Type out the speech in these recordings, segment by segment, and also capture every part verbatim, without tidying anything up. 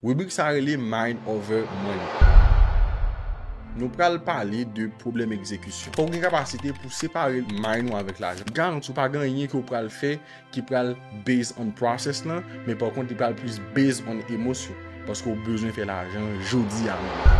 Ribrik sa rele Mind Over Money. Nou pral pale de pwoblèm egzekisyon. Fòk ou gen kapasite pou separe mind ou avèk lajan. Garanti w pa gen anyen ke w pral fè ki pral based on process lan, men pa kont li pral plis based on emosyon. Paske w bezwen fè lajan jodi a menm.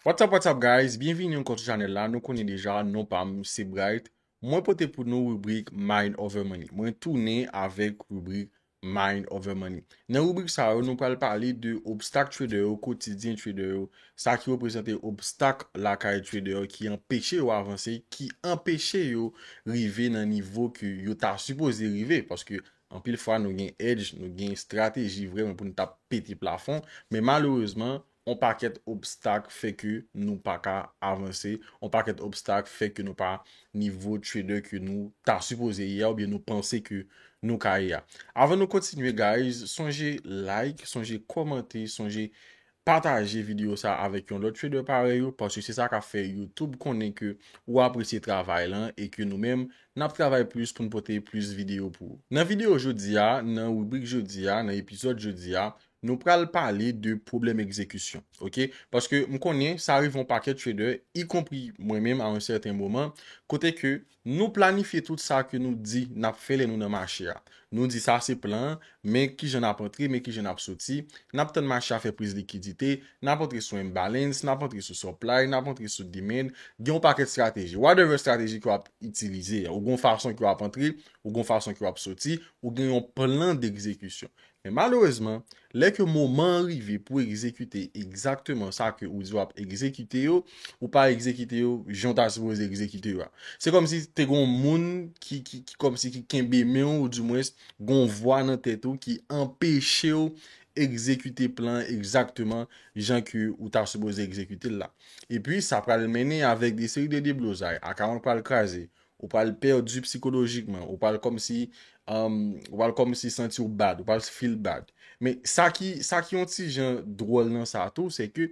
What's up, what's up, guys? Byenvini ankò sou chanèl la. Nou konnen deja, non pa m se Bright. Mwen pote pou nou ribrik Mind Over Money. Mwen tounen avèk ribrik Mind Over Money. Nan ribrik sa yo, nou pral pale de obstak trader yo, kotidyen trader yo, sa ki reprezante obstak lakay trader yo ki anpeche yo avanse, ki anpeche yo rive nan nivo ke yo ta sipoze rive. Paske anpil fwa nou gen edge, nou gen estrateji vrèman pou nou ta pete plafon, men malerezman, yon pakèt obstak fè ke nou pa ka avanse, yon pakèt obstak fè ke nou pa nivo trader ke nou ta sipoze ye a, oubyen nou panse ke nou ka ye a. Avan nou kontinye, guys, sonje like, sonje kòmante, sonje pataje videyo sa avèk yon lòt trader parèy ou, paske se sa k ap fè YouTube konnen ke ou apresye travay lan e ke nou menm, n ap travay plis pou n pote plis videyo pou ou. Nan videyo jodi a, nan ribrik jodi a, nan epizòd jodi a, nou pral pale de pwoblèm egzekisyon, oke? Paske m konnen sa rive yon pakèt trader, ikonpri mwen menm a yon sèten moman, kote ke nou planifye tout sa ke nou di n ap fè lè nou nan mache a. Nou di sa se plan an, men kijan n ap antre, men kijan n ap soti. N ap tann mache a fè priz likidite, n ap antre sou imbalance, n ap antre sou supply, n ap antre sou demand. Gen yon pakèt estrateji. Whatever estrateji ke w ap itilize, ou gen yon fason ke w ap antre, ou gen yon fason ke w ap soti, ou gen yon plan d'exécution. Men malerezman, lè ke moman an rive pou egzekite egzakteman sa ke ou di w ap egzekite yo, ou pa egzekite yo jan w ta sipoze egzekite yo a. Se kòmsi te gen yon moun ki, ki, ki kòmsi ki kenbe men w, oudimwens, gen yon vwa nan tèt ou ki anpeche w egzekite plan an egzakteman jan ke ou ta sipoze egzekite l la. Epi, sa pral mennen avèk de seri de deblozay. Akawont pral kraze, ou pral pèdi sikolojikman, ou pral kòmsi, um, ou pral kòmsi santi w bad, ou pral feel bad. Men sa ki, sa ki yon ti jan dwòl nan sa tou, se ke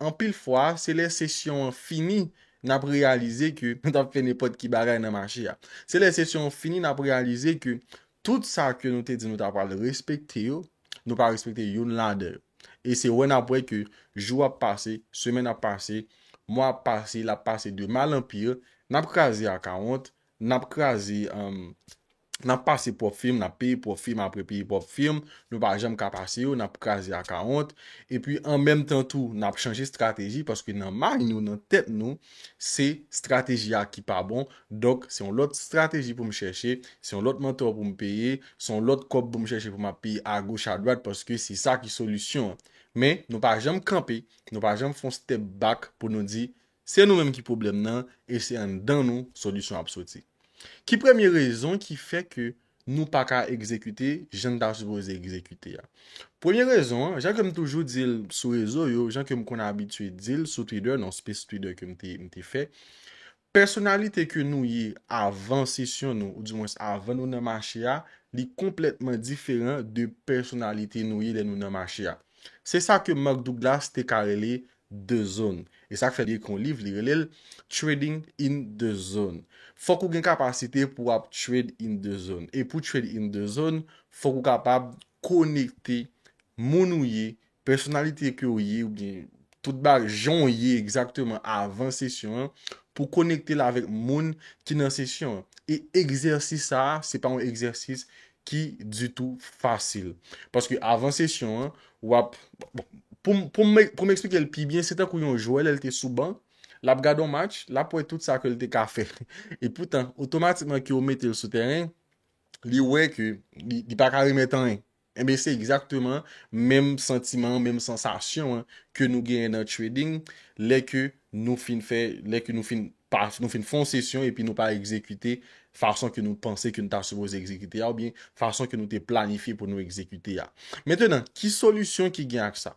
anpil fwa, se lè sesyon an fini, n ap reyalize ke nou t ap fè nenpòt ki bagay nan mache a. Se lè sesyon an fini, n ap reyalize ke tout sa ke nou te di nou ta pral respekte yo, nou pa respekte youn ladan yo. E se wè n ap wè ke jou ap pase, semèn ap pase, mwa ap pase, l ap pase de mal an pi, n ap kraze akawont, n ap kraze, um, n ap pase pwòp fim, n ap peye pwòp fim apre peye pwòp fim, nou pa janm ka pase yo, n ap kraze akawont. Epi an menm tan tou, n ap chanje estrateji paske nan mind nou, nan tèt nou, se estrateji a ki pa bon. Donk, se yon lòt estrateji pou m chèche, se yon lòt mantò pou m peye, se yon lòt kòb pou m chèche pou m ap peye agoch adwat paske se sa ki solisyon an. Men, nou pa janm kanpe, nou pa janm fè yon step back pou nou di, se nou menm ki pwoblèm nan e se anndan nou solisyon ap soti. Ki premye rezon ki fè ke nou pa ka egzekite jan n ta sipoze egzekite a? Premye rezon an, jan ke m toujou di l sou rezo yo, jan ke m konn abitye di l sou Twitter, nan space Twitter ke m te, m te fè, pèsonalite ke nou ye avan sesyon nou, oudimwens avan nou nan mache a, li konplètman diferan de pèsonalite nou ye lè nou nan mache a. Se sa ke Mark Douglas te ka rele the zone. E sa k fè li ekri yon liv, li rele l Trading in the Zone. Fòk ou gen kapasite pou w ap trade in the zone. E pou trade in the zone, fòk ou kapab konekte moun ou ye, pèsonalite ke w ye, oubyen tout bagay, jan w ye egzakteman avan sesyon an, pou konekte l avèk moun ki nan sesyon an. E egzèsis sa a, se pa yon egzèsis ki ditou fasil. Paske avan sesyon an, w ap, bon, pou m, pou m, pou m eksplike l pi byen, se tankou yon jwè lè l te sou ban, l ap gade yon match, l ap wè tout sa ke l te ka fè. E poutan, otomatikman ke w mete l sou tèren, li wè ke li, li pa ka remèt anyen. Enben, se egzakteman menm santiman, menm sansasyon an ke nou genyen nan trading, lè ke nou fin fè, lè ke nou fin pa, nou fin fè yon sesyon epi nou pa egzekite fason ke nou panse ke nou ta sipoze egzekite a, oubyen fason ke nou te planifye pou nou egzekite a. Mentenan, ki solisyon ki gen ak sa?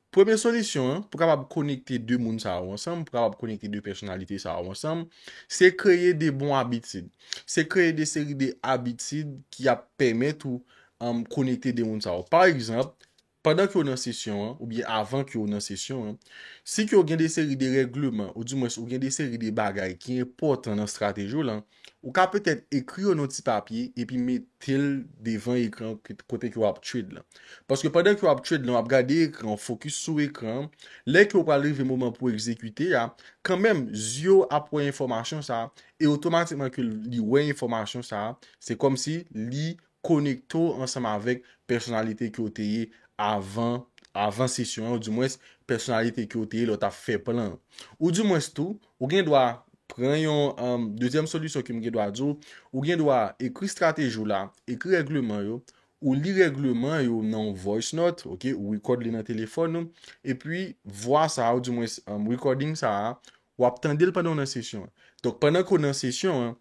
Premye solisyon an, pou kapab konekte de moun sa yo ansanm, pou kapab konekte de pèsonalite sa yo ansanm, se kreye de bon abitid. Se kreye de seri de abitid ki ap pèmèt ou, um, konekte de moun sa yo. Pa egzanp, pandan ke w nan sesyon an, oubyen avan ke w nan sesyon an, si ke w gen de seri de règleman, oudimwens ou gen de seri de bagay ki enpòtan nan estrateji w lan, ou ka petèt ekri yo nan ti papye epi mete l devan ekran kote ke w ap trade lan. Paske pandan ke w ap trade lan, w ap gade ekran, w fokis sou ekran an. Lè ke w pral rive moman pou w egzekite a, kanmenm, zye w ap wè enfòmasyon sa a, e otomatikman ke li wè enfòmasyon sa a, se kòmsi li konekte w ansanm avèk pèsonalite ke w te ye avan, avan sesyon an, oudimwens pèsonalite ke w te ye lè w t ap fè plan an. Oudimwens tou, ou gen dwa pran yon, um, dezyèm solisyon ke m gen dwa di w, ou gen dwa ekri estrateji w la, ekri règleman yo, ou li règleman yo nan yon voice note, ok, ou record li nan telefòn ou, epi vwa sa a, oudimwens, um, recording sa a, w ap tande l pandan w nan sesyon an. Donk, pandan ke w nan sesyon an,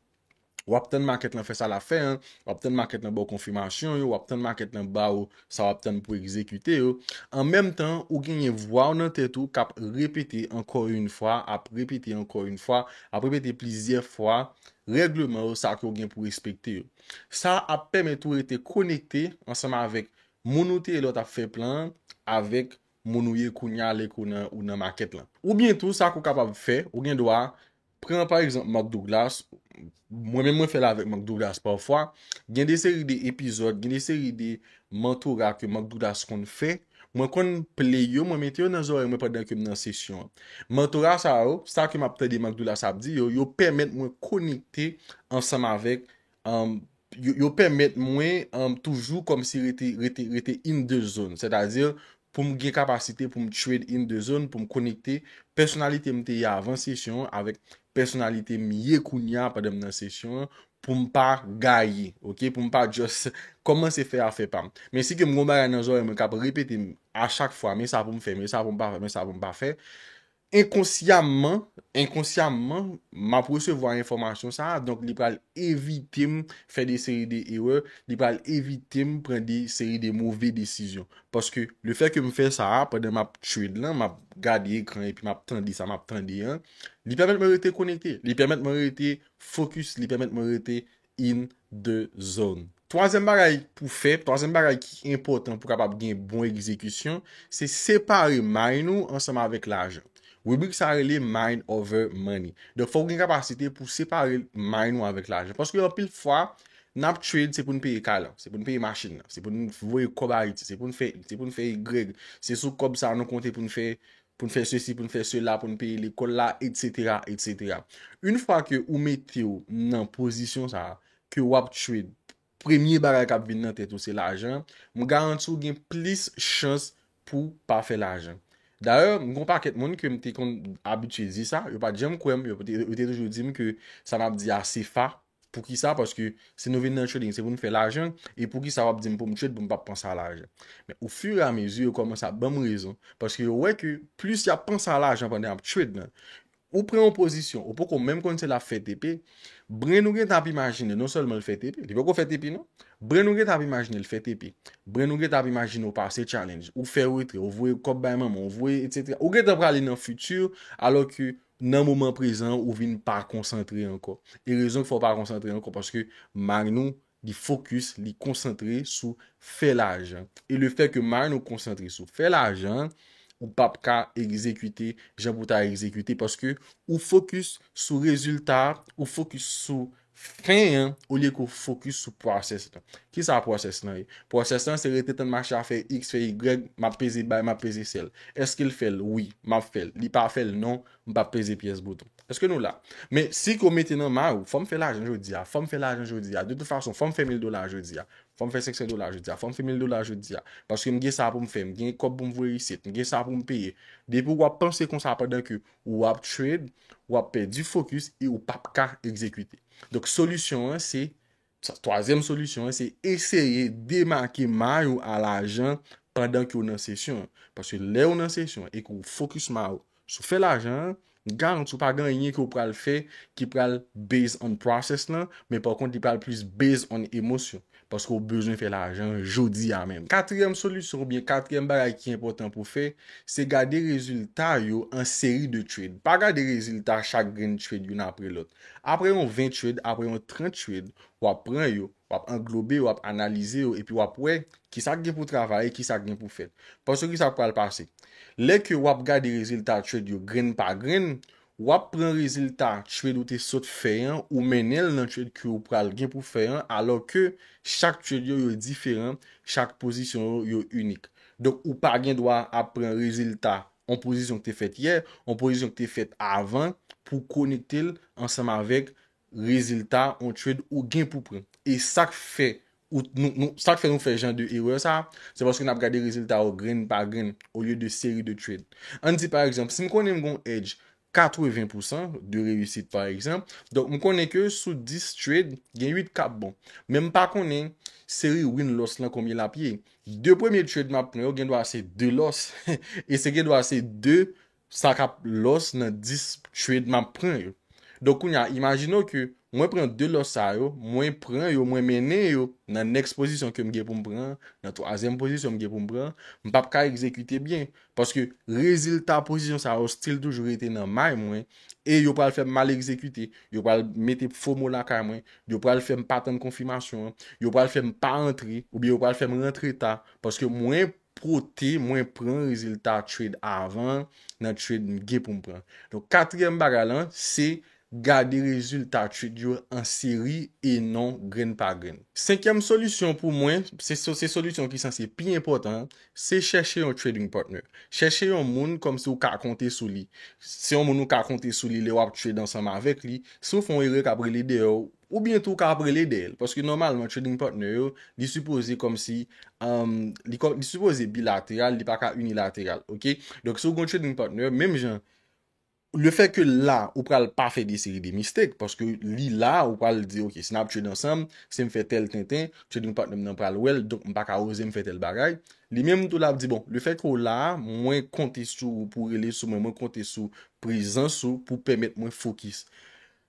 w ap tann makèt lan fè sa l ap fè an, w ap tann makèt lan ba w konfimasyon yo, w ap tann makèt lan ba w sa w ap tann pou egzekite yo. An menm tan, ou genyen vwa w nan tèt ou k ap repete ankò yon fwa, ap repete ankò yon fwa, ap repete plizyè fwa règleman yo, sa ke w gen pou respekte yo. Sa ap pèmèt ou rete konekte ansanm avèk moun ou te ye lè w t ap fè plan an, avèk moun ou ye kounye a lè ke w nan, ou nan makèt lan. Oubyen tou, sa ke w kapab fè, ou gen dwa pran, pa egzanp, Mark Douglas. Mwen menm, mwen fè l avèk Mark Douglas pafwa. Gen de seri de epizòd, gen de seri de mantora ke Mark Douglas konn fè. Mwen konn play yo, mwen mete yo nan zòrèy mwen pandan ke m nan sesyon an. Mantora sa yo, sa ke m ap tande Mark Douglas ap di yo, yo pèmèt mwen konekte ansanm avèk, um, yo, yo pèmèt mwen, um, toujou kòmsi rete, rete, rete in the zone. Sètadi, pou m gen kapasite pou m trade in the zone, pou m konekte pèsonalite m te ye avan sesyon an avèk pèsonalite m ye kounye a pandan m nan sesyon an, pou m pa gaye, ok? Pou m pa just kòmanse fè afè pa m. Men si ke m gon bagay nan zòrèy mwen k ap repete m a chak fwa, men sa pou m fè, men sa pou m pa fè, men sa pou m pa fè, enkonsyamman, enkonsyamman, m ap resevwa enfòmasyon sa a, donk li pral evite m fè de seri de erè, li pral evite m pran de seri de move desizyon. Paske lefètke m fè sa a, pandan m ap trade lan, m ap gade ekran epi m ap tande sa m ap tande an, li pèmèt mwen rete konekte, li pèmèt mwen rete focus, li pèmèt mwen rete in the zone. Twazyèm bagay pou fè, twazyèm bagay ki enpòtan pou kapab gen bon egzekisyon, se separe mind ou ansanm avèk lajan. Ribrik sa rele mind over money. Donk, fò w gen kapasite pou separe mind ou avèk lajan. Paske anpil fwa, n ap trade, se pou n peye kay lan, se pou n peye machin nan, se pou n voye kòb Ayiti, se pou n fè, se pou n fè Y, se sou kòb sa a nou konte pou n fè, pou n fè sesi, pou n fè sela, pou n peye lekòl la, etsetera, etsetera. Yon fwa ke ou mete w nan pozisyon sa a, ke w ap trade, premye bagay k ap vin nan tèt ou se lajan, m garanti w gen plis chans pou pa fè lajan. Dayè, m gon pakèt moun ke m te konn abitye di sa, yo pa t janm kwè m, yo te, yo te toujou di m ke sa m ap di a se fa. Poukisa? Paske si nou vin nan trading, se pou n fè lajan, e poukisa w ap di m pou m trade, pou m p ap panse a lajan? Men, ofiramezi, yo kòmanse ap ban m rezon, paske yo wè ke plis y ap panse a lajan pandan y ap trade nan, ou pran yon pozisyon, ou poko menm konn si l ap fè T P, brenn ou gentan ap imajine, non sèlman l fè T P, li poko fè T P non, brenn ou gentan ap imajine l fè T P, brenn ou gentan ap imajine w pase challenge, ou fè retrè, ou voye kòb bay manman, ou voye, etsetera. Ou gentan prale nan fiti, alò ke nan moman prezan, ou vin pa konsantre ankò. E rezon k fè w pa konsantre ankò, paske mind ou, li focus, li konsantre sou fè lajan. E lefètke mind ou konsantre sou fè lajan, ou p ap ka egzekite jan pou ta egzekite, paske ou focus sou rezilta, ou focus sou fen an, olye ke w focus sou process lan. Kisa process lan ye? Process lan se rete tann mache a fè X, fè Y, m ap peze bay, m ap peze sell. Èske l fè l? Wi, m ap fè l. Li pa fè l? Non, m p ap peze pyès bouton. Èske nou la? Men si ke w mete nan may ou, fò m fè lajan jodi a, fò m fè lajan jodi a, de tout fason, fò m fè mil dola jodi a, fò m fè senk san dola jodi a, fò m fè mil dola jodi a, paske m gen sa pou m fè, m gen kòb pou m voye isit, m gen sa pou m peye. Depi w ap panse konsa pandan ke w ap trade, w ap pèdi focus e ou p ap ka egzekite. Donk, solisyon an, se, sa, twazyèm solisyon an, se eseye demake may ou a lajan pandan ke w nan sesyon an. Paske lè w nan sesyon an e ke w focus may ou sou fè lajan an, m garanti w pa gen anyen ke w pral fè ki pral based on process lan, men pa kont, li pral plis based on emosyon. Paske w bezwen fè lajan jodi a menm. Katriyèm solisyon oubyen katriyèm bagay ki enpòtan pou w fè, se gade rezilta yo an seri de trade. Pa gade rezilta chak grenn trade youn apre lòt. Apre yon ven trade, apre yon trant trade, w ap pran yo, W ap anglobe, w ap analize yo, epi w ap wè kisa k gen pou travay e kisa k gen pou fèt. Paske kisa k pral pase? Lè ke w ap gade rezilta trade yo grenn pa grenn, w ap pran rezilta trade ou te sot fè an, ou mennen l nan trade ke w pral gen pou fè an, alò ke chak trade yo, yo diferan, chak pozisyon yo, yo inik. Donk, ou pa gen dwa ap pran rezilta yon pozisyon ki te fèt yè, yon pozisyon ki te fèt avan, pou konekte l ansanm avèk rezilta yon trade ou gen pou pran. E sa k fè ou, nou, nou, sa k fè nou fè jan de erè sa, se paske n ap gade rezilta yo grenn pa grenn, olye de seri de trade. Ann di, pa egzanp, si m konnen m gen yon edge katreven pousan de reyisit, pa egzanp, donk, m konnen ke sou dis trade, gen uit k ap bon. Men m pa konnen seri win loss lan konbyen l ap ye. De premye trade m ap pran yo gen dwa se de loss. E se gen dwa se de sa k ap loss nan dis trade m ap pran yo. Donk, kounye a, imajine w ke mwen pran de loss sa yo, mwen pran yo, mwen mennen yo nan next pozisyon ke m gen pou m pran, nan twazyèm pozisyon m gen pou m pran, m p ap ka egzekite byen. Paske rezilta pozisyon sa yo still toujou rete nan may mwen, e yo pral fè m mal egzekite, yo pral mete fo mo lakay mwen, yo pral fè m pa tann konfimasyon an, yo pral fè m pa antre, oubyen yo pral fè m rantre ta, paske mwen pote, mwen pran rezilta trade avan nan trade m gen pou m pran. Donk, katriyèm bagay lan, se gade rezilta trade yo an seri e non grenn pa grenn. Senkyèm solisyon pou mwen, se so-, se solisyon ki sanse pi enpòtan an, se chèche yon trading partner. Chèche yon moun kòmsi w ka konte sou li. Se yon moun ou ka konte sou li lè w ap trade ansanm avèk li. Si w fè yon erè, k ap rele dèyè w, oubyen tou w ka ap rele dèyè l. Paske nòmalman, trading partner yo, li sipoze kòmsi, um, li, kò- li sipoze bilateral, li pa ka inilateral, oke? Donk, si w gen yon trading partner, menm jan, le fè ke la, ou pral pa fè de seri de mistake, paske li la, ou pral di, oke, si n ap trade ansanm, si m fè tèl tenten, trading partner m nan pral wè l, donk m pa ka oze m fè tèl bagay. Li menm tou l ap di, bon, le fè ke w la, mwen konte sou ou pou w rele sou mwen, mwen konte sou prezans ou pou pèmèt mwen fokis.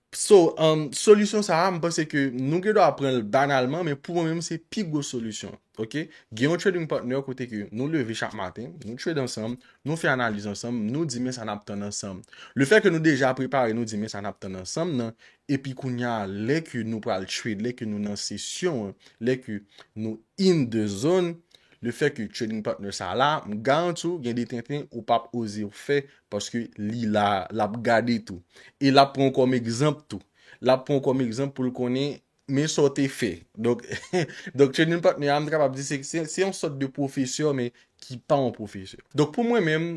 So, um, solisyon sa a, m panse ke nou gen dwa pran l banalman, men pou mwen menm, se pi gwo solisyon. Oke? Gen yon trading partner kote ke nou leve chak maten, nou trade ansanm, nou fè analiz ansanm, nou di men sa n ap tann ansanm. Le fè ke nou deja prepare, nou di men sa n ap tann ansanm nan, epi kounye a, lè ke nou pral trade, lè ke nou nan sesyon an, lè ke nou in the zone, le fè ke trading partner sa la, m garanti w, gen de tenten ou p ap oze w fè, paske li la, l ap gade tou. E l ap pran w kòm egzanp tou. L ap pran w kòm egzanp pou l konnen, men sa w te fè. Donk, donk trading partner a, m te kapab di, se, se, se yon sòt de pwofesè, men ki pa yon pwofesè. Donk, pou mwen menm,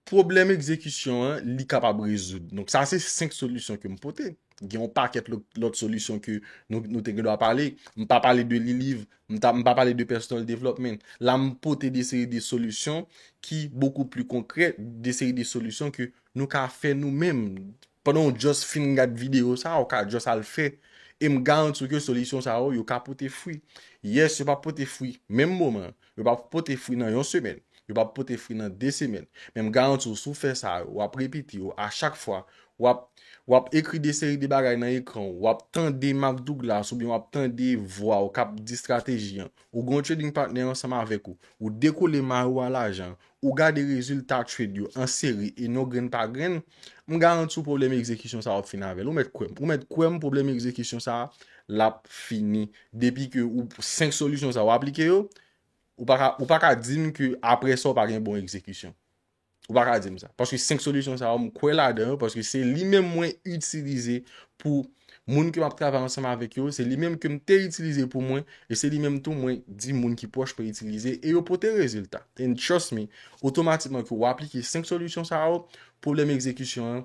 pwoblèm egzekisyon an, li kapab rezoud. Donk, sa se senk solisyon ke m pote. Gen yon pakèt lòt, lòt solisyon ke nou, nou te gen dwa pale. M pa pale de li liv, m ta, m pa pale de personal development. La, m pote de seri de solisyon ki bokou pli konkrèt, de seri de solisyon ke nou ka fè nou menm. Pandan w just fin gad videyo sa, ou ka just al fè. E m garanti w ke solisyon sa yo, yo ka pote fwi. Yes, yo p ap pote fwi menm moman. Yo p ap pote fwi nan yon semèn. Yo p ap pote fwi nan de semèn. Men m garanti w, si w fè sa yo, w ap repete yo a chak fwa, w ap, w ap ekri de seri de bagay nan ekran w, w ap tande Mark Douglas oubyen w ap tande vwa w k ap di estrateji an, ou gen yon trading partner ansanm avèk ou, ou dekole mayo a lajan, ou gade rezilta trade yo an seri e non grenn pa grenn, m garanti w pwoblèm egzekisyon sa a w ap fini avè l. Ou mèt kwè m. Ou mèt kwè m, pwoblèm egzekisyon sa a, l ap fini. Depi ke ou senk solisyon sa a w aplike yo, ou pa ka, ou pa ka di m ke apre sa w pa gen bon egzekisyon. Ou pa ka di m sa. Paske senk solisyon sa yo, m kwè ladan yo, paske se li menm mwen itilize pou moun ke m ap travay ansanm avèk yo, se li menm ke m te itilize pou mwen, e se li menm tou mwen di moun ki pwòch mwen itilize, e yo pote rezilta. And trust me, otomatikman ke w aplike senk solisyon sa yo, pwoblèm egzekisyon an,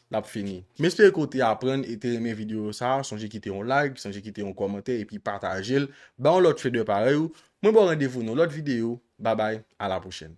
l ap fini. M espere ke w te aprann e te renmen videyo sa a. Sonje kite yon like, sonje kite yon kòmantè, epi pataje l. Ba yon lòt trader parèy ou. Mwen ba w randevou nan lòt videyo. Babay, a la pwochèn.